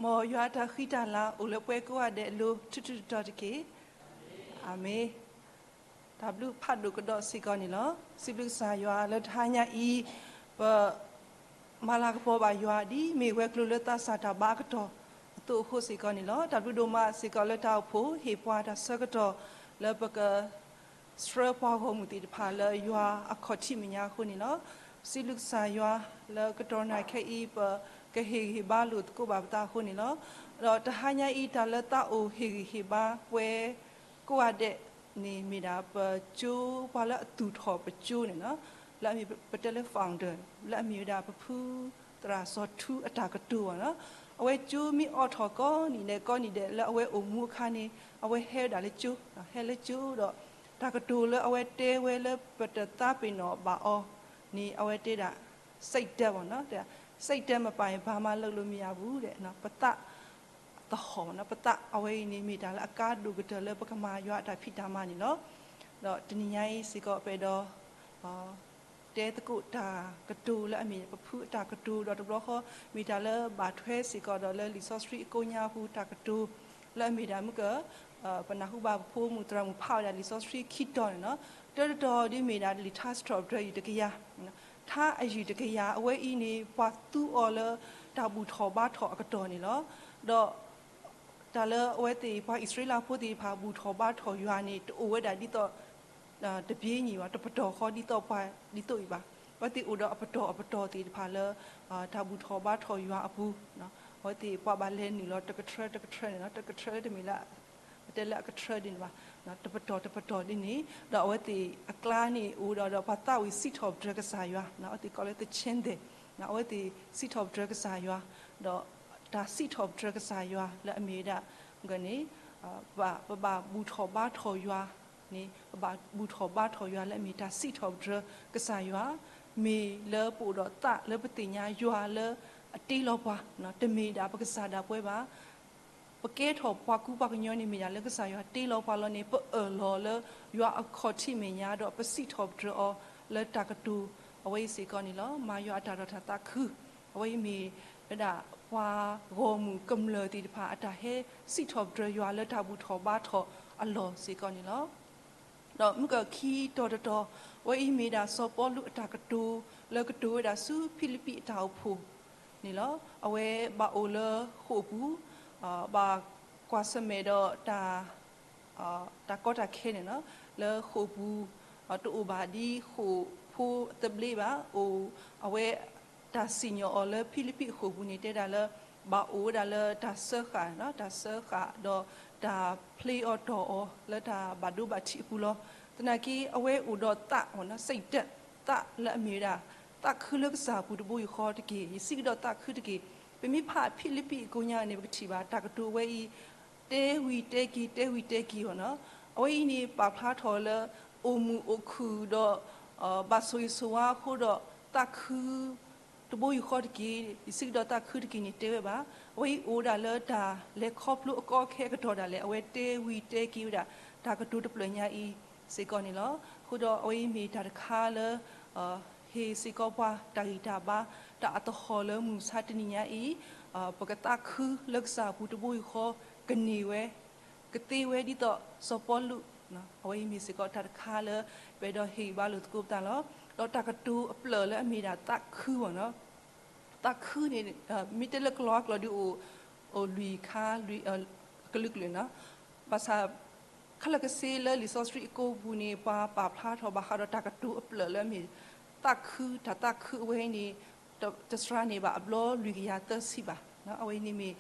မ်ယွၤအတၢ်ဃံတၢ်လၤအိၣ်လၢပှၤကိးဂၤဒဲးအလိၤ ထူးထူးတီၤတီၤတက့ၢ်. အၤမ့ၣ်. တၢ်ဘျုးဖးဒိၣ်ကဒီးစ့ၢ်ကီးန့ၣ်လီၤ. စံးဘျုးကစၢ်ယွၤလၢတဟါညါအံၤ ပ မၤလၤကပီၤဘၣ်ယွၤ ဒ်မ့ၢ်ဝဲၤကျိၤလၢသးစၢ်တၢ်ဘါအကတီၢ်အသိးအဃိစ့ၢ်ကီးန့ၣ်လီၤ. တၢ်ဘျုးဒိၣ်မးစ့ၢ်ကီးလၢတၢ်အိၣ်ဖှိၣ် ဟ့ၣ်ပှၤတၢ်ဆၢကတီၢ် လၢပက ဆှၢပှၤဂီၢ်မုၢ်သ့ၣ်တဖၣ်လၢယွၤအခီၣ်ထံးမဲာ်ညါအဃိန့ၣ်လီၤ. စံးဘျုးကစၢ်ယွၤလၢကတီၢ်နၢ်ခဲအံၤ ပကဟ့ၣ်ဂံၢ်ဟ့ၣ်ဘါလိာ်သကိးဘၣ်ပသးအဃိန့ၣ်လီၤ. ဒီးတဟါညါအံၤ တၢ်လၢသးအိၣ်ဟ့ၣ်ဂံၢ်ဟ့ၣ်ဘါပှၤကိးဂၤဒဲးန့ၣ် မ့ၢ်ဒၣ်ပကၠိ ပှၤလၢအသူၣ်ထီၣ်ပကၠိန့ၣ်လီၤ. လၢအမ့ၢ်ပတဲလၢ founder လၢအမ့ၢ်ဝဲဒၣ်ပဖုသရၣ်စီၤထူအတၢ်ကတိၤဘၣ်နီၤ. အဝဲကၠိမ့ၢ်အိးထီၣ်ကိးနံၤဒဲးကိးနံၤဒဲးလၢအဝဲအိၣ်မူအခါန့ၣ် အဝဲဟဲဝဲဒၣ်လၢကၠိ, ဟဲလၢကၠိဒီး တၢ်ကတိၤလၢအဝဲတဲဝဲလၢပတသးပ့ၤနီၣ်ဘၣ်အီၤန့ၣ် အဝဲတဲဒၣ် စိတ်ဓာတ် ဘၣ်နီၤ, စိတ်ဓာတ်မပါရင် ဘာမှလုပ်လို့မရဘူး ပသးသဟီၣ်နီၤ, ပသးအဝဲအံၤန့ၣ် မ့ၢ်တၢ်လၢအကါဒိၣ်ကတၢၢ်လၢပကမၤယွၤအတၢ်ဖံးတၢ်မၤန့ၣ်လီၤ. ဒီးတနံၤညါအံၤစ့ၢ်ကီး ပအဲၣ်ဒိး တဲသကိးတၢ်ကတိၤလၢအမ့ၢ်ပဖုအတၢ်ကတိၤ ဒီးတဘျီဃီ မ့ၢ်တၢ်လၢဘၣ်ထွဲစ့ၢ်ကီးဒီးလၢလံာ်စီဆှံအကိးညါအပူၤတၢ်ကတိၤ လၢအမ့ၢ်ဒၣ်မုၢ်က ပနၢ်ဟူဘၣ်ပဖိမုၣ်သရၣ်မုၣ်ဖးဝဲဒၣ်လံာ်စီဆှံခံတီၤန့ၣ်လီၤ. တၢတတီၤဒ်မ့ၢ်ဒၣ်လံာ်ထါစံးထီၣ်ပတြၢၤယုၢ်တကယၤ, ထါအယုၢ်တကယၤအဝဲအံၤန့ၣ် ပှၤသူအီၤလၢတၢ်ဘူၣ်ထီၣ်ဘါထီၣ်အကတီၢ်န့ၣ်လီၤ. ဒီး တၢ်လၢအဝဲသ့ၣ်ပှၤအံၣ်စရ့လးဖိသ့ၣ်တဖၣ်ဘူၣ်ထီၣ်ဘါထီၣ်ယွၤန့ၣ် တအိၣ်ဝဲဒၣ်ဒ်သိး တဘ့ၣ်ညါဘၣ်, တပတီၢ်ဃီဒ်သိးပှၤဒ်သိးအံၤဘၣ်. အဝဲသ့ၣ်အိၣ်ဒီးအပတီၢ်အပတီၢ်သ့ၣ်တဖၣ်လၢ တၢ်ဘူၣ်ထီၣ်ဘါထီၣ်ယွၤအပူၤ, အဝဲသ့ၣ်ပှၤဘၣ်လဲၤနုာ်လီၤတကထြၢတကထြၢန့ၣ်လီၤ. တကထြၢလၢတမ့ၢ်လၢ ပတဲလၢအကထြၢဒ်န့ၣ်ဘၣ်, တပတီၢ်တပတီၢ်ဒ်န့ၣ် ဒီးအဝဲသ့ၣ်အကျါန့ၣ်အိၣ်ဒီး ဒီးပှၤသးဝံၣ်စံးထီၣ်ပတြၢၤကစၢ်ယွၤ, အဝဲသ့ၣ်ကိးလၢသခ့ၣ်သဲၣ်, အဝဲသ့ၣ်စံးထီၣ်ပတြၢၤကစၢ်ယွၤ, ဒီးတၢ်စံးထီၣ်ပတြၢၤကစၢ်ယွၤလၢအမ့ၢ်ဝဲဒၣ် မ့ၢ်န့ၣ် ပဘၣ်ဘူၣ်ထီၣ်ဘါထီၣ်ယွၤန့ၣ် ပဘၣ်ဘူၣ်ထီၣ်ဘါထီၣ်ယွၤလၢအမ့ၢ်တၢ်စံးထီၣ်ပတြၢၤကစၢ်ယွၤ, မ့ၢ်လၢပအိၣ်ဒီးသးလၢပသ့ၣ်ညါယွၤလၢအတ့လီၤပှၤ, တမ့ၢ်ဒၣ်ပကစၢ်ဒၣ်ပဝဲဘၣ်. ပကဲထီၣ်ပှၤကူပှၤကညီန့ၣ်မ့ၢ်ဒၣ်လၢကစၢ်ယွၤတ့လီၤပှၤလီၤန့ၣ် ပအၢၣ်လီၤလၢယွၤအခီၣ်ထံးမဲာ်ညါ ဒီးပစံးထီၣ်ပတြၢၤအီၤလၢတၢ်ကတိၤအဝဲအံၤစ့ၢ်ကီးန့ၣ်လီၤ. မၤယွၤအတၢ်ဒီးတၢ်သးခု, အဝဲအံၤမ့ၢ်ဝဲဒၣ်ပှၤဂီၢ်မုၢ်ကမျၢၢ်သ့ၣ်တဖၣ် အတၢ်ဟဲစံးထီၣ်ပတြၢၤယွၤလၢတၢ်ဘူၣ်ထီၣ်ဘါထီၣ်အလီၢ်စ့ၢ်ကီးန့ၣ်လီၤ. ဒီးမုၢ်ကခံတီၤတတီၤ အဝဲအံၤမ့ၢ်ဒၣ်စီၤပီလူးအတၢ်ကတိၤ လၢကတိၤဝဲဒၣ်ဆူဖံလံးပံးအတၢ်အိၣ်ဖှိၣ်န့ၣ်လီၤ. အဝဲဘၣ်အိၣ်လၢဃိာ်ပူၤ, ဘၣ်ကွၢ်ဆၢၣ်မဲာ်ဒီးတၢ် တၢ်ကီတၢ်ခဲန့ၣ်လီၤ. လၢဃိာ်ပူၤ တအိၣ်ဘၣ်ဒ်ဃိာ်ဖိသဘျ့ဘၣ်, အိၣ် အဝဲ တၢ်စံၣ်ညီၣ်အီၤလၢဖံလံးပံးအဃိာ်ပူၤန့ၣ် တဲဒၣ်လၢ ဘၣ်အိၣ်ဝဲဒၣ်လၢတၢ်စၢဃာ်, တၢ်စၢဃာ်ဒီးတၢ်ဖျ့အီၤတီၢ်အီၤလၢတၢ်ဘၣ်ဒိဘၣ်ထံးအပူၤလီၤ. သနာ်က့ အဝဲအိၣ်ဒီးသး စိတ်ဓာတ် သးလၢအမ့ၢ်ဝဲဒၣ် သးခုလၢကစၢ်အပူၤတဘိယူၢ်ဃီတက့ၢ်. ယစံးကဒီးသးခုတက့ၢ်. ပမ့ၢ်ဖးဖံလံးပံးအကိညါန့ၣ် ပကထံၣ်ဘၣ် တၢ်ကတိၤဝဲအံၤ တဲဝံၤတဲက့ၤ တဲဝံၤတဲက့ၤအီၤနီၤ. အဝဲအံၤန့ၣ် ပာ်ဖျါထီၣ်လၢ အိၣ်မုာ်အိၣ်ခုၣ်ဒီး ဘၣ်ဆိၣ်ဂ့ၤဆိၣ်ဝါအဃိဒီး သးခု တဘိယူၢ်ဃီတက့ၢ်, ယစံးကဒီးသးခုတက့ၢ်န့ၣ် တဲဝဲဘၣ်. အဝဲအံၤအိၣ်ဝဲဒၣ်လၢတၢ်လဲၤခီဖျိအကီအခဲအကတီၢ်ဒၣ်လဲာ် အဝဲတဲဝံၤတဲက့ၤဝဲဒၣ် တၢ်ကတိၤတဖျၢၣ်ညါအံၤစ့ၢ်ကီးန့ၣ်လီၤ. အဃိဒီးအဝဲအံၤမ့ၢ်တၢ်တခါလၢ ဟ့ၣ်စ့ၢ်ကီးပှၤတၢ်ဂံၢ်တၢ်ဘါ တၢ်အသဟီၣ်လၢမုၢ်မဆါတနံၤညါအံၤ ပကသးခုလၢကစၢ်အပူၤတဘိယူၢ်ဃီ ကန့ၢ်ဝဲ ကသ့ဝဲဒ်သိးစီၤပီလူး အဝဲအံၤမ့ၢ်စ့ၢ်ကီးတၢ်တခါလၢ ပအဲၣ်ဒိးဟ့ၣ်ဂံၢ်ဘါလိာ်သကိးပသးလီၤ. ဒီးတၢ်ကတိၤအဖျၢၣ်လၢအမ့ၢ်ဒၣ်သးခုဘၣ်နီၤ. သးခုန့ၣ် မ့ၢ်တဲလၢကလီၤအကျိာ်ဒုးအိၣ် အိၣ်လွံၢ်ခါ လွံၢ် ကလုာ်ကလုာ်နီၤ. ဘၣ်ဆၣ် ခဲလၢာ်ခဲဆ့လၢလံာ်စီဆှံအကိပူၤန့ၣ် ပှၤပာ်ဖျါထီၣ်ဘၣ်ဃးဒီးတၢ်ကတိၤအဖျၢၣ်လၢအမ့ၢ် သးခု တၢ်သးခုအဝဲအံၤန့ၣ် တစှၤန့ၢ်ဘၣ်အဘျီလွံၢ်ကယၤသၢဆံဘၣ်. အဝဲအံၤန့ၣ်မ့ၢ်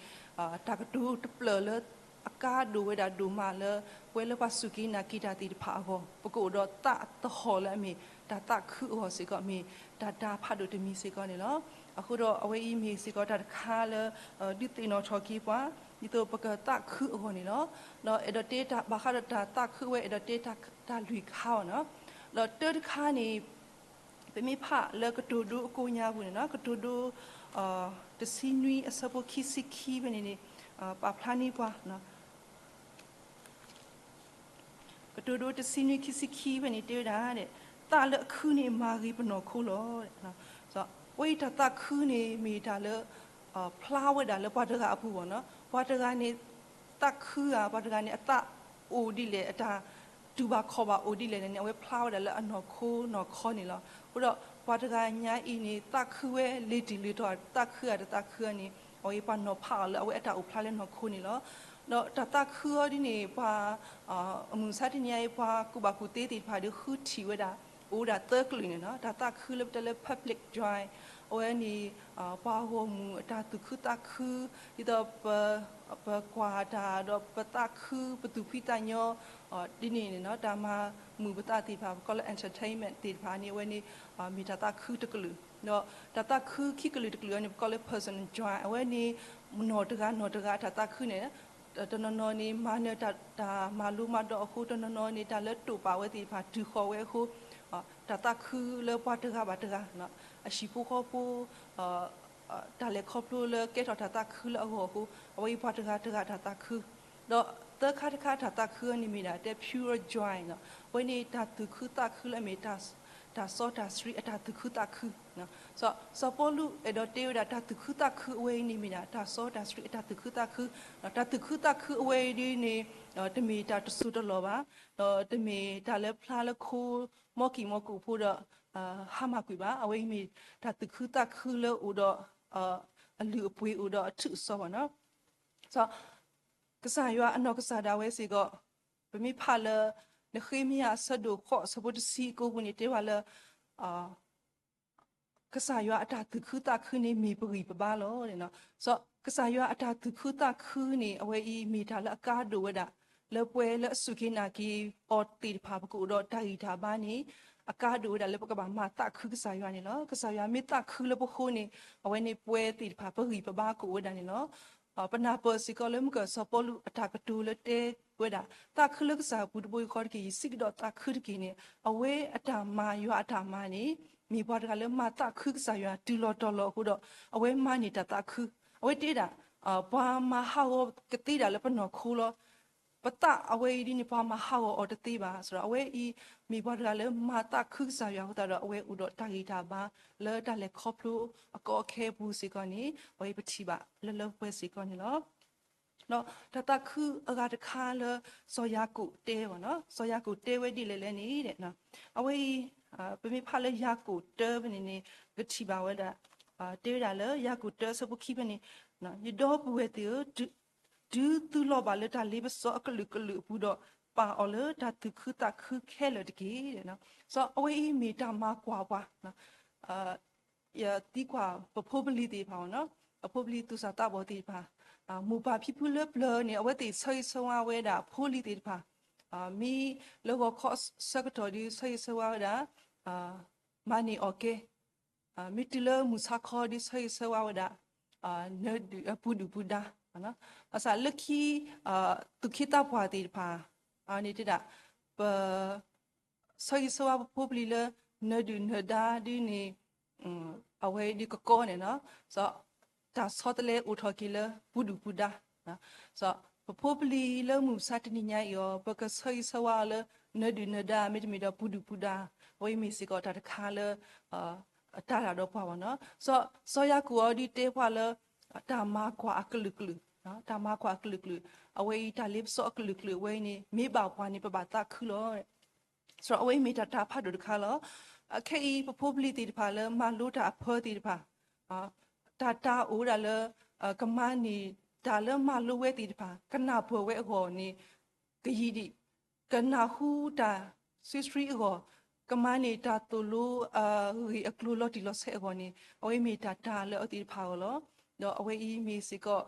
တၢ်ကတိၤတဖျၢၣ်လၢ အကါဒိၣ်ဝဲဒၣ်ဒိၣ်မးလၢ ပဝဲလၢပှၤစူၢ်က့ၤနာ်က့ၤတၢ်သ့ၣ်တဖၣ်အဂီၢ် ပကအိၣ်ဒီးသးအသဟီၣ်လၢအမ့ၢ် တၢ်သးခုအဂီၢ်စ့ၢ်ကီး မ့ၢ်တၢ်တၢ်ဖးဒိၣ်တမံၤစ့ၢ်ကီးန့ၣ်လီၤ. အဃိဒီးအဝဲအံၤမ့ၢ်စ့ၢ်ကီးတၢ်တခါလၢ ဒုးသ့ၣ်နီၣ်ထီၣ်က့ၤပှၤ ဒ်သိးပကသးခုအဂီၢ်န့ၣ်လီၤ. ဒီးအဲၣ်ဒိးတဲတၢ်ဘၣ်ဃးဒီးတၢ်သးခုဝဲ အဲၣ်ဒိးတဲတၢ်လွံၢ်ခါအီၤနီၤ. ဒီးတၢတခါန့ၣ် ပမ့ၢ်ဖးလၢကတိၤဒိအကိညါပူၤန့ၣ်နီၤ ကတိၤဒိ တဆံနွံအဆၢဖိခံဆံခံဖဲန့ၣ်န့ၣ် ပာ်ဖျါန့ၢ်ပှၤ ကတိၤဒိတဆံနွံခံဆံခံဖဲန့ၣ်တဲဝဲဒၣ် သးလၢအခုန့ၣ်မၤဂ့ၤပနီၢ်ခိလီၤ. အဝဲအံၤတၢ်သးခုန့ၣ်မ့ၢ်တၢ်လၢ ဖျါဝဲဒၣ်လၢပှၤတဂၤအပူၤဘၣ်နီၤ. ပှၤတဂၤန့ၣ် သးခုဧါ, ပှၤတဂၤန့ၣ် အသးအိၣ်ဒ်လဲၣ်, အတၢ်တူၢ်ဘၣ်ခီၣ်ဘၣ်အိၣ်ဒ်လဲၣ်န့ၣ် အဝဲဖျါဝဲဒၣ်လၢအနီၢ်ခိနီၢ်ခီန့ၣ်လီၤ. အဃိဒီး ပှၤတဂၤညါအံၤန့ၣ် သးခုဝဲလ့ၤတံၢ်လ့ၤတီၤ တၢ်သးခုဧါတသးခုဧါန့ၣ် အဝဲပှၤနီၤဖးအီၤလၢအဝဲအတၢ်အိၣ်ဖျါလၢနီၢ်ခိန့ၣ်လီၤ. ဒီးတၢ်သးခုအီၤဒ်န့ၣ် ပှၤ အမုၢ်မဆါတနံၤအံၤ ပှၤကူၣ်ဘၣ်ကူၣ်သ့သ့ၣ်တဖၣ်ဒီးဃုထံၣ်ဝဲဒၣ် အိၣ်ဝဲဒၣ်သၢကလုာ်န့ၣ်နီၤ. တၢ်သးခုလၢပတဲလၢ public joy အဝဲန့ၣ် ပှၤဂီၢ်မုၢ်အတၢ်သူၣ်ခုသးခု ဒ်သိး ပကွၢ်တၢ်ဒီးပသးခု ပသူၣ်ဖှံသးညီ ဒ်န့ၣ်န့ၣ်နီၤ တၢ်မၤမုာ်ပသးသ့ၣ်တဖၣ် ပကိးလၢ entertainment သ့ၣ်တဖၣ်န့ၣ် အဝဲန့ၣ် မ့ၢ်တၢ်သးခုတကလုာ်. ဒီးတၢ်သးခုခံကလုာ်တကလုာ်အံၤန့ၣ် ပကိးလၢ personal joy အဝဲန့ၣ် နီၢ်တဂၤနီၢ်တဂၤအတၢ်သးခုန့ၣ် တနီၤနီၤန့ၣ် မၤနၢၤတၢ်မၤလိမၤဒိးအဃိ တနီၤနီၤန့ၣ် တၢ်လၢတိာ်ပာ်ဝဲသ့ၣ်တဖၣ်တုၤဃီၤဝဲအဃိ တၢ်သးခုလၢပှၤတဂၤဘၣ်တဂၤ အဟံၣ်ဖိဃီဖိ တၢ်လဲၤခီဖျိလၢကဲထီၣ်တၢ်သးခုလၢအဂီၢ်အဃိ အဝဲအံၤပှၤတဂၤတဂၤတၢ်သးခု ဒီးသၢခါတခါတၢ်သးခုန့ၣ်မ့ၢ်ဒၣ်တဲ pure joy နီၤ. အဝဲန့ၣ်တၢ်သူၣ်ခုသးခုလၢအမ့ၢ် တၢ်စီတၢ်ဆှံအတၢ်သူၣ်ခုသးခု စီၤပီလူးအဲၣ်ဒိးတဲဝဲဒၣ် တၢ်သူၣ်ခုသးခုအဝဲအံၤန့ၣ်မ့ၢ်ဒၣ် တၢ်စီတၢ်ဆှံအတၢ်သူၣ်ခုသးခု တၢ်သူၣ်ခုသးခုအဝဲအံၤဒ်န့ၣ် တမ့ၢ်တၢ်တစိၢ်တလီၢ်ဘၣ်, ဒီးတမ့ၢ်တၢ်လၢဖျါလၢခိ မီၢ်ကံၢ်မီၢ်ကိၣ်ဖိဒီး ဟါမၢ်ကွံာ်ဘၣ်. အဝဲအံၤမ့ၢ်တၢ်သူၣ်ခုသးခုလၢအိၣ်ဒီး အလုၢ်အပှ့ၤအိၣ်ဒီးအထူးအစီၤဘၣ်နီၤ. ကစၢ်ယွၤအနီၢ်ကစၢ်ဒၣ်ဝဲစ့ၢ်ကီး ပမ့ၢ်ဖးလၢ နဃ့မယၤအဆၢဒိၣ်ဃိး အဆၢဖိတဆံအကိပူၤန့ၣ် တဲဝဲလၢ ကစၢ်ယွၤအတၢ်သူၣ်ခုသးခုန့ၣ် မ့ၢ်ပဂံၢ်ပဘါလီၤ. ကစၢ်ယွၤအတၢ်သူၣ်ခုသးခုန့ၣ် အဝဲအံၤမ့ၢ်တၢ်လၢအကါဒိၣ်ဝဲဒၣ် လၢပှဲၤလၢအစူၢ်က့ၤနာ်က့ၤအီၤသ့ၣ်တဖၣ် ပကအိၣ်ဒီးတၢ်ဂံၢ်တၢ်ဘါန့ၣ် အကါဒိၣ်ဝဲဒၣ်လၢပကဘၣ်မၤသးခုကစၢ်ယွၤန့ၣ်လီၤ. ကစၢ်ယွၤမ့ၢ်သးခုလၢပဃိန့ၣ် အဝဲန့ၣ်ပှဲၤသ့ၣ်တဖၣ် ပဂံၢ်ပဘါကအိၣ်ဝဲဒၣ်န့ၣ်လီၤ. ပနၢ်ပၢၢ်စ့ၢ်ကီးလၢမုၢ်ကၢၢ်စီၤပီလူးအတၢ်ကတိၤလၢတဲဝဲဒၣ် သးခုလၢကစၢ်အပူၤတဘိယူၢ်ဃီတက့ၢ်, ယစံးကဒီးသးခုတက့ၢ်န့ၣ် အဝဲအတၢ်မၤယွၤအတၢ်မၤန့ၣ် မ့ၢ်ပှၤတဂၤလၢမၤသးခုကစၢ်ယွၤတုၤလီၤတီၤလီၤအဃိဒီး အဝဲမၤန့ၢ်တၢ်သးခု, အဝဲတဲဒၣ် ပှၤမၤဟးဂီၤကသ့ဒၣ်လၢပနီၢ်ခိလီၤ. ပသးအဝဲအံၤဒ်န့ၣ် ပှၤမၤဟးဂီၤအီၤတသ့ဘၣ်. ဆိုတော့ အဝဲအံၤ မ့ၢ်ပှၤတဂၤလၢမၤသးခုကစၢ်ယွၤအဃိသတးဒီး အဝဲအိၣ်ဒီးတၢ်ဂံၢ်တၢ်ဘါ လၢတၢ်လဲၤခီဖျိအကီအခဲအပူၤစ့ၢ်ကီးန့ၣ် အဝဲအံၤပထံၣ်ဘၣ်လၢလၢပှဲၤပှဲၤစ့ၢ်ကီးန့ၣ်လီၤ. ဒီးတၢ်သးခုအဂၤတခါလၢ စီၤယၤကိာ်တဲဘၣ်နီၤ, စီၤယၤကိာ်တဲဝဲဒ်လဲၣ်လဲၣ်န့ၣ် အဝဲအံၤ ပမ့ၢ်ဖးလၢယၤကိာ်တၢဖဲန့ၣ်န့ၣ် ပကထံၣ်ဘၣ်ဝဲဒၣ် တဲဝဲဒၣ်လၢ ယၤကိာ်တၢအဆၢဖိခံဖဲန့ၣ် ယဒီပုၢ်ဝဲၢ်သ့ၣ်ဧၢ, တုၤသုလီၤဘၣ်လၢတၢ်လ့ပစီအကလုာ်ကလုာ်အပူၤဒီး ပာ်အီၤလၢတၢ်သူၣ်ခုသးခုခဲလၢာ်တက့ၢ်. စီၤအဝဲအံၤမ့ၢ်တၢ်မၤကွၢ်ပှၤ ယသံကွၢ်ပဖိပလံၤသ့ၣ်တဖၣ်နီၤ, ပဖိပလံၤသူၣ်စၢ်သးဘီၣ်သ့ၣ်တဖၣ်, မိၢ်ပၢ်ဖံဖုလၢပျၢၤန့ၣ် အဝဲသ့ၣ်ဆၢဂ့ၤဆၢဝါဝဲဒၣ်အဖိလံၤသ့ၣ်တဖၣ်, မ့ၢ်လၢဂီၤခီဆၢကတီၢ်ဒီးဆၢဂ့ၤဆၢဝါဝဲဒၣ် မၤန့ၢ်အီၣ်ကဲ, မ့ၢ်တုၤလၢမုၢ်ဆါခီဒီးဆၢဂ့ၤဆၢဝါဝဲဒၣ် နၢဒုၣ်ပူၤဒုၣ်ပူၤဒါ, ဘၣ်ဆၣ်လၢခံ သူၣ်က့သးပှၢ်သ့ၣ်တဖၣ် န့ၣ်တဲဒၣ် ပ ဆၢဂ့ၤဆၢဝါပဖိပလံၤလၢ နၢဒုၣ်နၢဒါဒ်န့ၣ် အဝဲဒ်ကကီန့ၣ်နီၤ, တၢ်ဆီတလဲအိၣ်ထီၣ်က့ၤလၢပူၤဒုၣ်ပူၤဒါ, ပဖိပလံၤလၢမုၢ်မဆါတနံၤညါအံၤအီၤ ပကဆၢဂ့ၤဆၢဝါအီၤလၢ နၢဒုၣ်နၢဒါ မ့တမ့ၢ်ဒီးပူၤဒုၣ်ပူၤဒါ, အဝဲအံၤမ့ၢ်စ့ၢ်ကီးတၢ်တခါလၢ တၢ်တၢ်ဒီးပှၤဘၣ်နီၤ, စီၤယၤကိာ်အီၤဒ်တဲပှၤလၢ တၢ်မၤကွၢ်အကလုာ်ကလုာ်, တၢ်မၤကွၢ်အကလုာ်ကလုာ်, အဝဲအံၤတၢ်လ့ပစီအကလုာ်ကလုာ်အဝဲအံၤန့ၣ် မ့ၢ်ဘၣ်ပှၤန့ၣ် ပဘၣ်သးခုလီၤ. စီၤအဝဲအံၤမ့ၢ်တၢ်တၢ်ဖးဒိၣ်တခါလီၤ. အခဲအံၤ ပဖိပလံၤသ့ၣ်တဖၣ်လၢမၤလိတၢ်အဖၢသ့ၣ်တဖၣ် တၢ်တၢ်အိၣ်ဝဲဒၣ်လၢ ကမၤန့ၢ်တၢ်လၢမၤလိဝဲသ့ၣ်တဖၣ် ကနၢ်ပၢၢ်ဝဲအဂီၢ်န့ၣ် ကယံာ်ဒံး, ကနၢ်ဟူတၢ်စုဆှံအဂီၢ်, ကမၤန့ၢ်တၢ်သိၣ်လိအဂ့ၢ်အကျိၤလီၤတံၢ်လီၤဆဲးအဂီၢ်န့ၣ် အဝဲအံၤမ့ၢ်တၢ်တၢ်လၢအဝဲသ့ၣ်တဖၣ်အဂီၢ်လီၤ. ဒီးအဝဲအံၤမ့ၢ်စ့ၢ်ကီး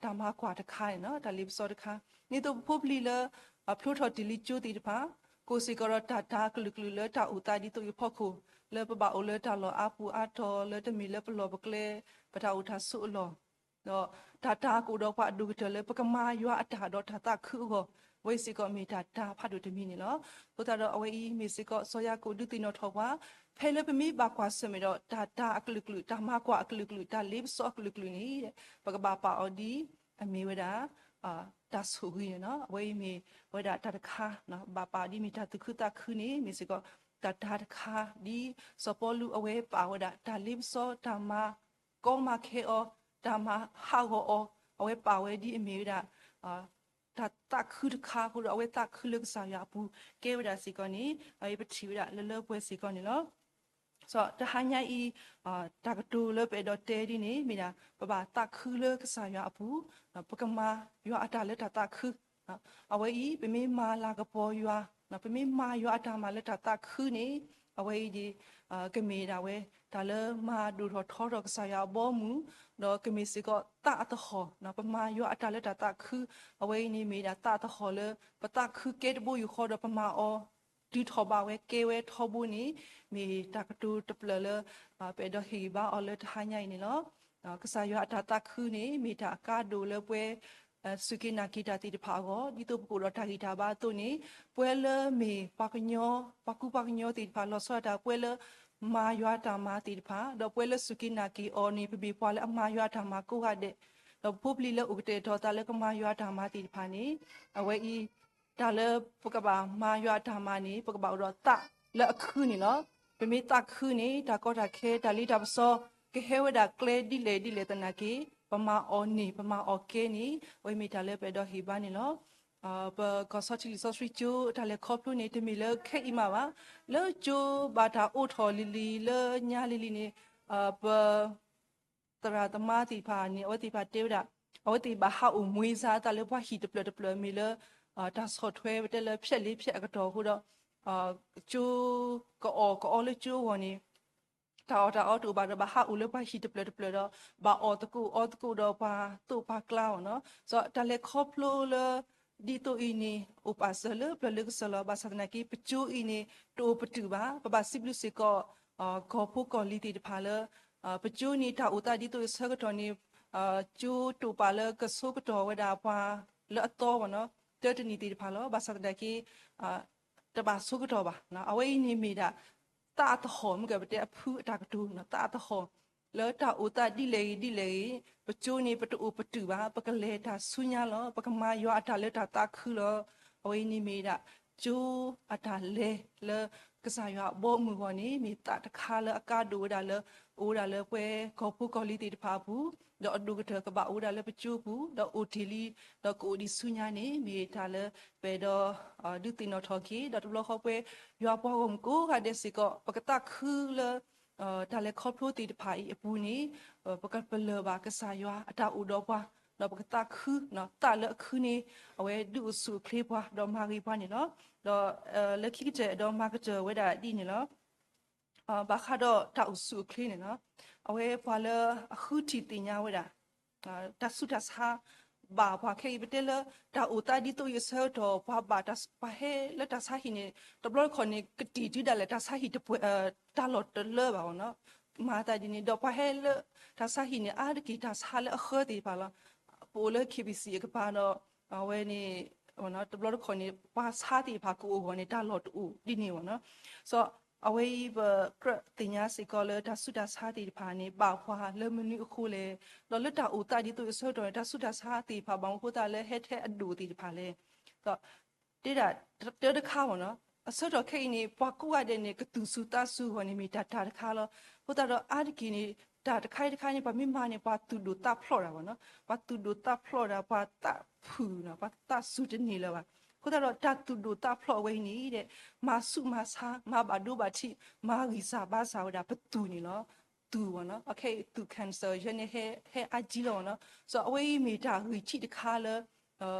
တၢ်မၤကွၢ်တခါန့ၣ်နီၤ, တၢ်လ့ပစီတခါ, ဒ်သိးပဖိပလံၤလၢ ဖျိထီၣ်တ့ၢ်လံကၠိသ့ၣ်တဖၣ် ကိးစ့ၢ်ကီးဒီးတၢ်တၢ်ကလုာ်ကလုာ်လၢတၢ်အိၣ်သးဒ်သိးအံၤအဖီခိၣ် လၢပဘၣ်အိၣ်လၢတၢ်လီၢ်အါပူၤအါတီၤ လၢတမ့ၢ်လၢပလီၢ်ပကျဲ ပတၢ်အိၣ်တၢ်ဆိးအလီၢ် ဒီးတၢ်တၢ်ကအိၣ်ဒီးပှၤအဒိၣ်ကတၢၢ်လၢပကမၤယွၤအတၢ်ဒီးတၢ်သးခုအဂီၢ်, အဝဲစ့ၢ်ကီးမ့ၢ်တၢ်တၢ်ဖးဒိၣ်တမံၤန့ၣ်လီၤ. အဃိသတးဒီးအဝဲအံၤမ့ၢ်စ့ၢ်ကီး စီၤယၤကိာ်ဒုးသ့ၣ်နီၣ်ထီၣ်ပှၤ ဖဲလၢပမ့ၢ်ဘၣ်ကွၢ်ဆၢၣ်မဲာ်ဒီးတၢ်တၢ်အကလုာ်ကလုာ် တၢ်မၤကွၢ်အကလုာ်ကလုာ် တၢ်လ့ပစီအကလုာ်ကလုာ်န့ၣ် ပကဘၣ်ပာ်အီၤဒ်အမ့ၢ်ဝဲဒၣ် တၢ်ဆိၣ်ဂ့ၤန့ၣ်လီၤ. အဝဲအံၤမ့ၢ်ဝဲဒၣ်တၢ်တခါ ဘၣ်ပာ်အီၤဒ်မ့ၢ်တၢ်သူၣ်ခုသးခုန့ၣ် မ့ၢ်စ့ၢ်ကီး တၢ်တၢ်တခါ ဒ်စီၤပီလူးအဝဲပာ်ဝဲဒၣ် တၢ်လ့ပစီ တၢ်မၤကီမၤခဲအီၤ တၢ်မၤဟးဂီၤအီၤ, အဝဲပာ်ဝဲဒ်အမ့ၢ်ဝဲဒၣ် တၢ်သးခုတခါအဃိဒီး အဝဲသးခုလၢကစၢ်ယွၤအပူၤ ကဲဝဲဒၣ်စ့ၢ်ကီးန့ၣ် အအံၤပထံၣ်ဝဲဒၣ်လၢလၢပှဲၤပှဲၤစ့ၢ်ကီးန့ၣ်လီၤ. တဟါညါအံၤ တၢ်ကတိၤလၢပအဲၣ်ဒိးတဲဒ်န့ၣ် မ့ၢ်ဒၣ် ပဘၣ်သးခုလၢကစၢ်ယွၤအပူၤ, ပကမၤယွၤအတၢ်လၢတၢ်သးခု, အဝဲအံၤ ပမ့ၢ်မၤလၤကပီၤယွၤ, ပမ့ၢ်မၤယွၤအတၢ်မၤလၢတၢ်သးခုန့ၣ် အဝဲအံၤ ကမ့ၢ်ဒၣ်ဝဲ တၢ်လၢမၤဒိၣ်ထီၣ်ထီထီၣ်ကစၢ်ယွၤအဘီအမုၢ်, ဒီးကမ့ၢ်စ့ၢ်ကီးသးအသဟီၣ်, ပမၤယွၤအတၢ်လၢတၢ်သးခု, အဝဲအံၤန့ၣ်မ့ၢ်ဒၣ်သးအသဟီၣ်လၢ ပသးခုကဲတဘိယူၢ်ဃီဒီးပမၤအီၤ တုၤထီၣ်ဘၣ်ဝဲ ကဲဝဲထီဘိန့ၣ် မ့ၢ်တၢ်ကတိၤတဖျၢၣ်လၢ ပအဲၣ်ဒိးဟ့ၣ်ဂံၢ်ဘါအီၤလၢတဟါညါအံၤန့ၣ်လီၤ. ကစၢ်ယွၤအတၢ်သးခုန့ၣ် မ့ၢ်တၢ်အကါဒိၣ်လၢပှဲၤ စူၢ်က့ၤနာ်က့ၤတၢ်သ့ၣ်တဖၣ်အဂီၢ်, ဒ်သိးပကအိၣ်ဒီးတၢ်ဂံၢ်တၢ်ဘါအသိးန့ၣ် ပှဲၤလၢမ့ၢ်ပှၤကညီ ပှၤကူပှၤကညီသ့ၣ်တဖၣ် လီၤဆီဒၣ်တၢ် ပှဲၤလၢမၤယွၤတၢ်မၤသ့ၣ်တဖၣ်, ဒီးပှဲၤလၢစူၢ်က့ၤနာ်က့ၤအီၤန့ၣ် ပမ့ၢ်ပှၤလၢအမၤယွၤအတၢ်မၤကိးဂၤဒဲး, ဒီးပဖိပလံၤလၢအိၣ်ကတဲာ်ကတီၤသးလၢကမၤယွၤအတၢ်မၤသ့ၣ်တဖၣ်န့ၣ် အဝဲအံၤ တၢ်လၢပကဘၣ်မၤယွၤအတၢ်မၤန့ၣ် ပကဘၣ်အိၣ်ဒီးသးလၢအခုန့ၣ်လီၤ. ပမ့ၢ်သးခုန့ၣ် တၢ်ကီတၢ်ခဲ တၢ်လ့တၢ်ပစီ ကဟဲဝဲဒၣ်ကျဲဒ်လဲၣ်ဒ်လဲၣ်သနာ်က့ ပမၤအီၤန့ၣ် ပမၤအီၤကဲန့ၣ် အဝဲမ့ၢ်တၢ်လၢပအဲၣ်ဒိးဟ့ၣ်ဘါန့ၣ်လီၤ. ပကီၢ်စီထံလံာ်စီဆှံကၠိ တၢ်လဲၤခီဖျိန့ၣ် တမ့ၢ်လၢခဲအံၤမးဘၣ်. လၢကၠိဘၣ်တၢ်အိးထီၣ်လံၤလံၤ လၢညါလံၤလံၤန့ၣ် ပ သရၣ်သမါသ့ၣ်တဖၣ်န့ၣ် အဝဲသ့ၣ်တဖၣ်တဲဝဲဒၣ် အဝဲသ့ၣ်ဘၣ်ဟးအိၣ်မှ့ၢ်စါသးလၢပှၤဟံၣ်တဖျၢၣ်တဖျၢၣ်မ့ၢ်လၢ တၢ်ဆီၣ်ထွဲပတဲလၢဖျဲၣ်လ့ဖျဲၣ်အကတီၢ်အဃိဒီး ကၠိကအီၣ်ကအီလၢကၠိအဂီၢ်န့ၣ် တၢ်အီၣ်တၢ်အီတအိၣ်ဘၣ်ဒီး ဘၣ်ဟးအိၣ်လၢပှၤဟံၣ်တဖျၢၣ်တဖျၢၣ်ဒီး ဘၣ်အီၣ်သကိးအီသကိးဒီးပှၤသိၣ်ပှၤကျါအီၤနီၤ. စီၤတၢ်လဲၤခီဖျိလၢ ဒ်သိးအံၤန့ၣ် အိၣ်ပာ်စၢၤလၢပျၢၤလၢကစၢၢ်လီၤ. ဘၣ်ဆၣ်သနာ်က့ ပကၠိအံၤန့ၣ် တအိၣ်ပတုာ်ဘၣ်. ပဘၣ်စံးဘျုးစ့ၢ်ကီး ကီၢ်ဖိကီၢ်လံၤသ့ၣ်တဖၣ်လၢ ပကၠိန့ၣ် တၢ်အိၣ်သးဒ်သိးအဆၢကတီၢ်န့ၣ် ကၠိတိာ်ပာ်လၢကဆိကတီၢ်ဝဲဒၣ်ပှၤလၢအသီဝဲနီၤ တၢတနံၤသ့ၣ်တဖၣ်လီၤ. ဘၣ်ဆၣ်သနာ်က့ တဘၣ်ဆိကတီၢ်ဘၣ်. အဝဲအံၤန့ၣ်မ့ၢ်ဒၣ် သးအသဟီၣ် မ့ၢ်ကပတဲအဖုအတၢ်ကတိၤ သးအသဟီၣ် လၢတၢ်အိၣ်သးဒ်လဲၣ်ဂ့ၤဒ်လဲၣ်ဂ့ၤ ပကၠိန့ၣ် ပတအိၣ်ပတုာ်ဘၣ်, ပကလဲၤတၢ်ဆူညါလီၤ. ပကမၤယွၤအတၢ်လၢတၢ်သးခုလီၤ. အဝဲအံၤန့ၣ်မ့ၢ်ဒၣ် ကၠိအတၢ်လဲၤလၢကစၢ်ယွၤအဘီအမုၢ်အဂီၢ်န့ၣ် မ့ၢ်သးတခါလၢအကါဒိၣ်ဝဲဒၣ်လၢ အိၣ်ဝဲဒၣ်လၢပှဲၤကီၢ်ဖိကီၢ်လံၤသ့ၣ်တဖၣ်အပူၤ, ဒီးအဒိၣ်ကတၢၢ်ကဘၣ်အိၣ်ဝဲဒၣ်လၢပကၠိပူၤ, ဒီးအိၣ်တ့ၢ်လံ, ဒီးကအိၣ်ဒံးဆူညါန့ၣ် မ့ၢ်တၢ်လၢပအဲၣ်ဒိး ဒုးသ့ၣ်နီၣ်ထီၣ်က့ၤ, ဒီးတဘျီဃီပှဲၤ ယွၤပှၤဂီၢ်မုၢ်ကိးဂၤဒဲးစ့ၢ်ကီး ပကသးခုလၢ တၢ်လဲၤခီဖျိသ့ၣ်တဖၣ်အံၤအပူၤန့ၣ် ပကပလၢၢ်ဘၣ်ကစၢ်ယွၤအတၢ်အိၣ်ဒီးပှၤ, ဒီးပကသးခု သးလၢအခုန့ၣ် အဝဲဒုးအိၣ်ဆူၣ်အိၣ်ချ့ပှၤ ဒီးမၤဂ့ၤပှၤန့ၣ်လီၤ. ဒီးလၢခံကတၢၢ်အဲၣ်ဒိးမၤကတၢၢ်ဝဲဒၣ်ဒ်န့ၣ်လီၤ. ဘၣ်ဃးဒီးတၢ်အိၣ်ဆူၣ်အိၣ်ချ့န့ၣ်လီၤ. အဝဲပှၤလၢအဃုထံၣ်သ့ၣ်ညါဝဲဒၣ် တၢ်ဆူးတၢ်ဆါ ဘၣ်ပှၤခဲအံၤ ပတဲလၢ တၢ်အိၣ်သးဒ်သိးအံၤအဆၢကတီၢ် ပှၤဘၣ်တၢ် ပှၤဟဲလၢတၢ်ဆါဟံၣ်န့ၣ် တဘျီတခီၣ်န့ၣ် ကတံၢ်တုၤဒၣ်လဲာ် တၢ်ဆါဟံၣ်တပှဲၤ တၢ်လီၢ်တလၢဘၣ်နီၤ. မၤသးဒ်န့ၣ် ဒီးပှၤဟဲလၢတၢ်ဆါဟံၣ်န့ၣ် အါတက့ၢ်တၢ်ဆါလၢအဃၢသ့ၣ်တဖၣ်လီၤ. ပအိၣ်လၢ ခ့ဘံၣ်စံၣ် အကပၤဒီး အဝဲန့ၣ် တဘျီတခီၣ်န့ၣ် ပှၤဆါသ့ၣ်တဖၣ်ကအိၣ်အဂီၢ်န့ၣ် တၢ်လီၢ်တအိၣ်ဒ်န့ၣ်ဘၣ်နီၤ. စီၤ အဝဲအံၤပကြၢးသ့ၣ်ညါစ့ၢ်ကီးလၢတၢ်ဆူးတၢ်ဆါသ့ၣ်တဖၣ်န့ၣ် ဘၣ်ပှၤလၢမနုၤအဃိလဲၣ်, ဒီးလၢတၢ်အိၣ်သးဒ်သိးအံၤအဆၢကတီၢ်န့ၣ် တၢ်ဆူးတၢ်ဆါသ့ၣ်တဖၣ် ဘၣ်မနုၤဃိသတးလၢဟဲထဲအဒိၣ်သ့ၣ်တဖၣ်လဲၣ်. ဒီး တဲဒၣ်တၢ်တခါဘၣ်နီၤ, အဆၢကတီၢ်ခဲအံၤန့ၣ် ပှၤကိးဂၤဒဲးန့ၣ် ကသူၣ်စူၤသးစူၤအဂီၢ်န့ၣ် မ့ၢ်တၢ်တၢ်တခါလီၤ. အဃိသတးဒီးအါတက့ၢ်န့ၣ် တၢ်တခါတခါန့ၣ် ပှၤမ့ၢ်မၤန့ၣ် ပှၤသူၣ်ဒိၣ်သးဖျိးတၢ်ဘၣ်နီၤ, ပှၤသူၣ်ဒိၣ်သးဖျိးတၢ် ပှၤသးဖုၣ်နီၤ, ပှၤသးစူၤတန့ၢ်လၢၤဘၣ်. အဃိသတးဒီးတၢ်သူၣ်ဒိၣ်သးဖျိးအဝဲအံၤန့ၣ်ဒီး မၤဆူးမၤဆါ မၤဘၣ်ဒိဘၣ်ထံး မၤဂံၢ်စၢ်ဘါစၢ်ဝဲဒၣ်ပသူၣ်န့ၣ်လီၤ. သူၣ်ဘၣ်နီၤ, အခဲအံၤသူၣ် cancer ယဲန့ၣ် ဟဲအါကံလီၤဘၣ်နီၤ. စီၤအဝဲအံၤမ့ၢ်တၢ်ဂံၢ်ထံးတခါလၢ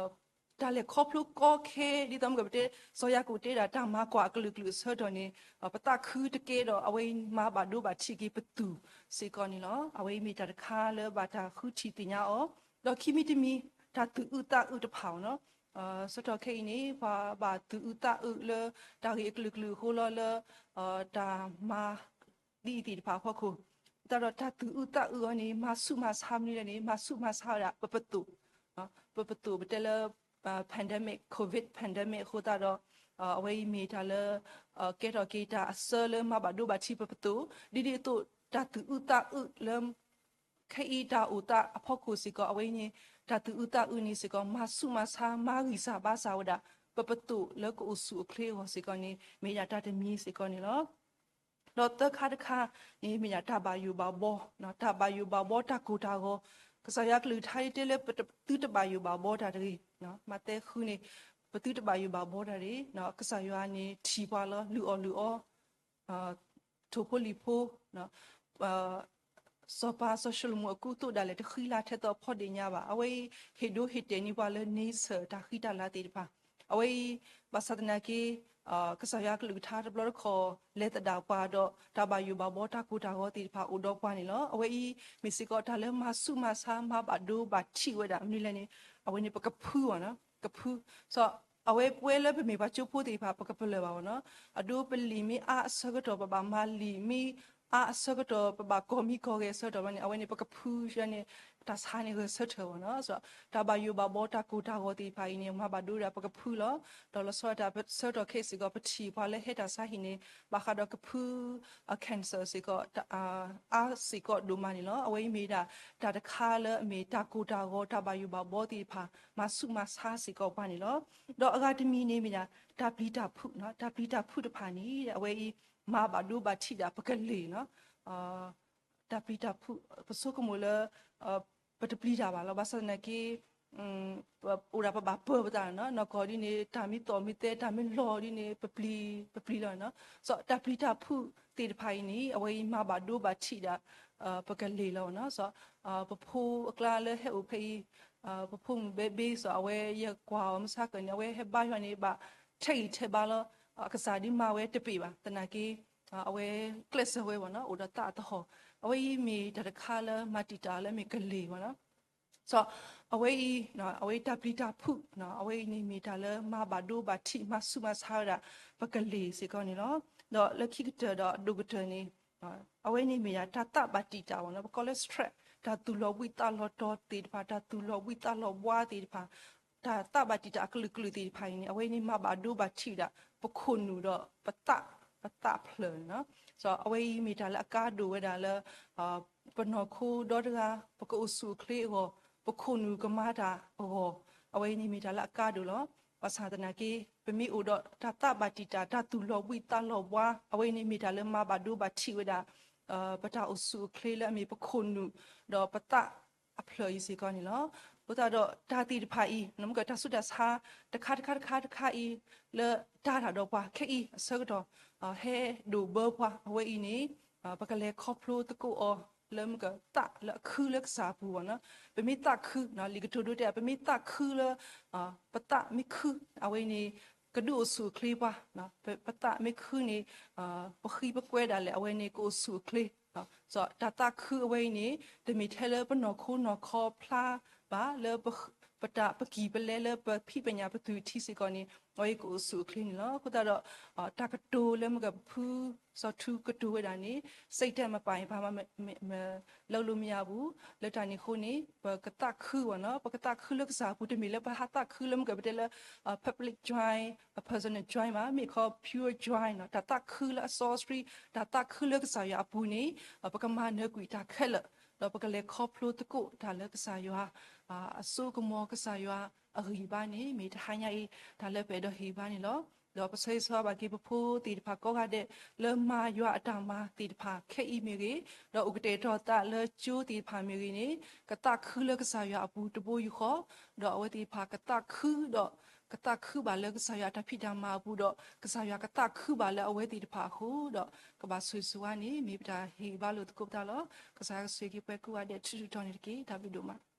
တၢ်လဲၤခီဖျိကီခဲ ဒ်သိးမ့ၢ်ကပတဲ စီၤယၤကိာ်တဲဒၣ် တၢ်မၤကွၢ်အကလုာ်ကလုာ်အဆၢကတီၢ်န့ၣ် ပသးခုတကဲဒီး အဝဲအံၤမၤဘၣ်ဒိဘၣ်ထံးက့ၤပသူၣ်စ့ၢ်ကီးန့ၣ်လီၤ. အဝဲအံၤမ့ၢ်တၢ်တခါလၢဘၣ်တၢ်ဃုထံၣ်သ့ၣ်ညါအီၤ, ဒီးခံမံၤတမံၤ တၢ်သူၣ်အုးသးအုးတဖၣ်အီၤနီၤ. ဆၢကတီၢ်ခဲအံၤန့ၣ် ပှၤဘၣ်သူၣ်အုးသးအုးလၢ တၢ်ဂ့ၢ်အကလုာ်ကလုာ်အဃိလီၤလၢ တၢ်မၤ ဒ်အံၤသ့ၣ်တဖၣ်အဖီခိၣ်, တၢ်ဒီးတၢ်သူၣ်အုးသးအုးအီၤန့ၣ် မၤဆူးမၤဆါမနုၤလဲၣ်န့ၣ် မၤဆူးမၤဆါဝဲဒၣ် ပပသိၣ်, ပပသိၣ်ပတဲလၢ pandemic, covid pandemic အဃိသတးဒီး အဝဲအံၤမ့ၢ်တၢ်လၢ ကဲထီၣ်က့ၤတၢ်အစၢလၢမၤဘၣ်ဒိဘၣ်ထံးပပသိၣ်, ဒ်ဒ်အသိး တၢ်သူၣ်အုးသးအုးလၢ ခဲအံၤတၢ်အိၣ်သးအဖီခိၣ်စ့ၢ်ကီး အဝဲအံၤန့ၣ် တၢ်သူၣ်အုးသးအုးန့ၣ်စ့ၢ်ကီး မၤဆူးမၤဆါ မၤဂံၢ်စၢ်ဘါစၢ်ဝဲဒၣ် ပပသိၣ်လၢကအိၣ်ဆူၣ်အိၣ်ချ့အဂီၢ်စ့ၢ်ကီးန့ၣ် မ့ၢ်ဒၣ်တၢ်တမံၤစ့ၢ်ကီးန့ၣ်လီၤ. ဒီးသၢခါတခါန့ၣ် မ့ၢ်ဒၣ်တၢ်ဘၣ်ယိၣ်ဘၣ်ဘှီ, တၢ်ဘၣ်ယိၣ်ဘၣ်ဘှီ တၢ်ကိၢ်တၢ်ဂီၤ ကစၢ်ယွၤကလုၢ်ကထါအံၤတဲလၢပသုတဘၣ်ယိၣ်ဘၣ်ဘီတၢ်တဂ့ၤ, မးသဲဃုန့ၣ်, ပသုတဘၣ်ယိၣ်ဘၣ်ဘီတၢ်တဂ့ၤ, ကစၢ်ယွၤန့ၣ်ထံၣ်ပှၤလီၤ လုၢ်အီၣ်လုၢ်အီ ထိၣ်ဖိလံၣ်ဖိ, စီၤပၤစီၤၡလိၤမိၣ်အကူအသိးဒၣ်လဲာ်တဃံလၤထဲသိးအဖီဒ့ၣ်ညါဘၣ်. အဝဲအံၤ ဟ့ၣ်ဒိဟ့ၣ်တဲာ်န့ၢ်ပှၤလၢန့ဆၢၣ်တၢ်ဃံတၢ်လၤသ့ၣ်တဖၣ်. အဝဲအံၤ ဘၣ်ဆၣ်သနာ်က့ ကစၢ်ယွၤကလုၢ်ကထါတဘျီတခီၣ် လဲၤသဒၣ်ပှၤဒီး တၢ်ဘၣ်ယိၣ်ဘၣ်ဘီတၢ်ကိၢ်တၢ်ဂီၤသ့ၣ်တဖၣ်အိၣ်ဒီးပှၤန့ၣ်လီၤ. အဝဲအံၤမ့ၢ်စ့ၢ်ကီးတၢ်လၢမၤဆူၣ်မၤဆါ မၤဘၣ်ဒိဘၣ်ထံးဝဲဒၣ်မနုၤလဲၣ်န့ၣ်, အဝဲန့ၣ်ပကဖုအီၤ, ကဖု. စီၤ အဝဲပဝဲလၢပမ့ၢ်ပှၤကၠိဖိသ့ၣ်တဖၣ် ပကပလၢၢ်ဘၣ်အီၤနီၤ, အဒိပလံာ်မ့ၢ်အါအဆၢကတီၢ် ပဘၣ်မၤလံာ်မ့ၢ်အါအဆၢကတီၢ် ပဘၣ်ကီၢ်မံကီၢ်ဂဲၤအဆၢကတီၢ်ဘၣ်န့ၣ် အဝဲန့ၣ်ပကဖုန့ၣ် တၢ်ဆါန့ၣ်ဂဲၤဆၢထၢၣ်ဘၣ်နီၤ. တၢ်ဘၣ်ယိၣ်ဘၣ်ဘီတၢ်ကိၢ်တၢ်ဂီၤသ့ၣ်တဖၣ်အံၤန့ၣ် မၤဘၣ်ဒိဒၣ်ပကဖုလီၤ. ဒီးလီၤဆီဒၣ်တၢ်ဆၢကတီၢ်ခဲအံၤစ့ၢ်ကီး ပထံၣ်ပှၤလၢဟဲတၢ်ဆါဟံၣ်န့ၣ် ဘၣ်ဃးဒီးကဖု cancer စ့ၢ်ကီး အါစ့ၢ်ကီးဒိၣ်မးန့ၣ်လီၤ. အဝဲအံၤမ့ၢ်ဒၣ် တၢ်တခါလၢအမ့ၢ်တၢ်ကိၢ်တၢ်ဂီၤ တၢ်ဘၣ်ယိၣ်ဘၣ်ဘီသ့ၣ်တဖၣ် မၤဆူၣ်မၤဆါစ့ၢ်ကီးပှၤန့ၣ်လီၤ. ဒီးအဂၤတမံၤန့ၣ်မ့ၢ်ဒၣ် တၢ်ပျံၤတၢ်ဖုး, တၢ်ပျံၤတၢ်ဖုးတဖၣ်န့ၣ် အဝဲအံၤ မၤဘၣ်ဒိဘၣ်ထံးဒၣ်ပကလ့ၢ်နီၤ. တၢ်ပျံၤတၢ်ဖုး ပဆိကမိၣ်လၢ ပတပျံၤတၢ်ဘၣ်လီၤ. ဘၣ်ဆၣ်သနာ်က့ အိၣ်ဒၣ်ပဘၣ်ပၢၤပသးနီၤ, နီၢ်ကီၢ်ဒ်န့ၣ် တၢ်မ့ၢ်သီၣ်မ့ၢ်သဲ တၢ်မ့ၢ်လီၤဒ်န့ၣ် ပပျံၤ ပပျံၤလီၤနီၤ. စီၤ တၢ်ပျံၤတၢ်ဖုးသ့ၣ်တဖၣ်အံၤန့ၣ် အဝဲအံၤမၤဘၣ်ဒိဘၣ်ထံးဒၣ် ပကလ့ၢ်လီၤနီၤ. စီၤ ပဖိအကျါလၢဟဲအိၣ်ဖဲအံၤ ပဖိမုၣ်ဘဲဘ့ စီၤ အဝဲယကွၢ်အီၤမုၢ်ဆါကၢၢ်န့ၣ် အဝဲဟဲဘါယွၤန့ၣ် ဘၣ်ထဲးဂံၢ်ထဲးဘါလီၤ. အကစၢ်ဒုးမၤဝဲတပ့ၤဘၣ် သနာ်က့ အဝဲကျဲးစၢးဝဲဘၣ်နီၤ, အိၣ်ဒီးသးအသဟီၣ်. အဝဲအံၤမ့ၢ်တၢ်တခါလၢမၤတံာ်တာ်လၢမ့ၢ်ကလ့ၢ်ဘၣ်နီၤ. စီၤ အဝဲအံၤ အဝဲအံၤတၢ်ပျံၤတၢ်ဖုး အဝဲအံၤန့ၣ်မ့ၢ်တၢ်လၢမၤဘၣ်ဒိဘၣ်ထံး မၤဆူၣ်မၤဆါဝဲဒၣ် ပကလ့ၢ်စ့ၢ်ကီးန့ၣ်လီၤ. ဒီးလၢခံကတၢၢ်ဒီးအဒိၣ်ကတၢၢ်န့ၣ် အဝဲန့ၣ်မ့ၢ်ဒၣ်တၢ်သးဘၣ်တံာ်တာ်ဘၣ်နီၤ, ပကိးလၢ stress တၢ်သူၣ်လီၤဘှံးသးလီၤတီၤသ့ၣ်တဖၣ်, တၢ်သူၣ်လီၤဘှံးသးလီၤဘှါသ့ၣ်တဖၣ်, တၢ်သးဘၣ်တံာ်တာ်အကလုာ်ကလုာ်သ့ၣ်တဖၣ်အံၤန့ၣ် အဝဲန့ၣ်မၤဘၣ်ဒိဘၣ်ထံးဒၣ် ပခိၣ်နူာ်ဒီးပသး, ပသးဖျၢၣ်န့ၣ်လီၤ. စီၤ အဝဲအံၤမ့ၢ်တၢ်လၢအကါဒိၣ်ဝဲဒၣ်လၢ ပနီၢ်ခိဒီတဂၤ ပကအိၣ်ဆူၣ်အိၣ်ချ့အဂီၢ်, ပခိၣ်နူာ်ကမၤတၢ်အဂီၢ်, အဝဲအံၤန့ၣ်မ့ၢ်တၢ်လၢအကါဒိၣ်လီၤ. ဘၣ်ဆၣ်သနာ်က့ ပမ့ၢ်အိၣ်ဒီးတၢ်သးဘၣ်တံာ်တာ် တၢ်သူၣ်လီၤဘှံးသးလီၤဘှါ အဝဲအံၤန့ၣ်မ့ၢ်တၢ်လၢမၤဘၣ်ဒိဘၣ်ထံးဝဲဒၣ် ပတၢ်အိၣ်ဆူၣ်အိၣ်ချ့လၢအမ့ၢ်ပခိၣ်နူာ် ဒီးပသးအဖျၢၣ်အံၤစ့ၢ်ကီးန့ၣ်လီၤ. အဃိသတးဒီးတၢ်သ့ၣ်တဖၣ်အံၤ နမ့ၢ်ကတၢ်ဆူးတၢ်ဆါ တခါတခါတခါတခါအံၤ လၢတၢ်တၢ်ဒီးပှၤခဲအံၤအဆၢကတီၢ် ဟဲဒိၣ်ဘၢပှၤအဝဲအံၤန့ၣ် ပကလဲၤခီဖျိသကိးအီၤ လၢမ့ၢ်ကသးလၢအခုလၢကစၢ်အပူၤဘၣ်နီၤ. ပမ့ၢ်သးခု လံာ်ကတိၤဒိတဲ ပမ့ၢ်သးခုလၢ ပသးမ့ၢ်ခု အဝဲန့ၣ် ကဒုးအိၣ်ဆူၣ်အိၣ်ချ့ပှၤ, ပသးမ့ၢ်ခုန့ၣ် ပဃံပကွဲဒၣ်လဲာ် အဝဲန့ၣ်ကအိၣ်ဆူၣ်အိၣ်ချ့. စီၤ တၢ်သးခုအဝဲအံၤန့ၣ် တမ့ၢ်ထဲလၢပနီၢ်ခိနီၢ်ခီဖျါဘၣ် လၢပတၢ်ပကံၢ်ပလဲလၢပဖံးပညၣ်ပသူၣ်ထံစ့ၢ်ကီးန့ၣ် အဝဲအံၤကအိၣ်ဆူၣ်အိၣ်ချ့န့ၣ်လီၤ. အဃိသတးဒီး တၢ်ကတိၤလၢမ့ၢ်ကပဖု စီၤထူကတိၤဝဲဒၣ်န့ၣ် စိတ်ဓာတ်မပိုင် ဘာမှမလုပ်လို့မရဘူး လၢတၢ်န့ၣ်အဃိန့ၣ် ပကသးခုဘၣ်နီၤ, ပကသးခုလၢကစၢ်အပူၤ တမ့ၢ်လၢပဟးသးခုလၢမ့ၢ်ကပတဲလၢ public joy, personal joy မ့ၢ် မ့ၢ်ခီ pure joy နီၤ, တၢ်သးခုလၢအစီအဆှံ, တၢ်သးခုလၢကစၢ်ယွၤအပူၤန့ၣ် ပကမၤနၢၤကွံာ်တၢ်ခဲလၢာ်, ဒီးပကလဲၤခီဖျိသကိးတၢ်လၢကစၢ်ယွၤ အစိကမီၤ ကစၢ်ယွၤအဂံၢ်ဘါန့ၣ် မ့ၢ်တဟါညါအံၤ တၢ်လၢပအဲၣ်ဒိးဟ့ၣ်ဘါန့ၣ်လီၤ. ဒီးပဆၢဂ့ၤဆၢဝါဘၣ်က့ၤပဖိသ့ၣ်တဖၣ်ကိးဂၤဒဲး လၢမၤယွၤအတၢ်မၤသ့ၣ်တဖၣ်ခဲအံၤမ့ၢ်ဂ့ၤ, ဒီးအိၣ်ကတဲာ်ကတီၤသးလၢကၠိသ့ၣ်တဖၣ်မ့ၢ်ဂ့ၤန့ၣ် ကသးခုလၢကစၢ်ယွၤအပူၤတဘိယူၢ်ဃီ, ဒီးအဝဲသ့ၣ်တဖၣ်ကသးခုဒီး ကသးခုဘၣ်လၢကစၢ်ယွၤအတၢ်ဖံးတၢ်မၤအပူၤဒီး ကစၢ်ယွၤကသးခုဘၣ်လၢအဝဲသ့ၣ်တဖၣ်အဃိဒီး ကဘၣ်ဆိၣ်ဂ့ၤဆိၣ်ဝါန့ၣ် မ့ၢ်ပတၢ်ဟ့ၣ်ဂံၢ်ဘါလိာ်သကိးပသးလီၤ. ကစၢ်ယွၤကဆိၣ်ဂ့ၤက့ၤပှၤကိးဂၤဒဲး ထုထုတီၤန့ၣ်တက့ၢ်. တၢ်ဘျုးဒိၣ်မး.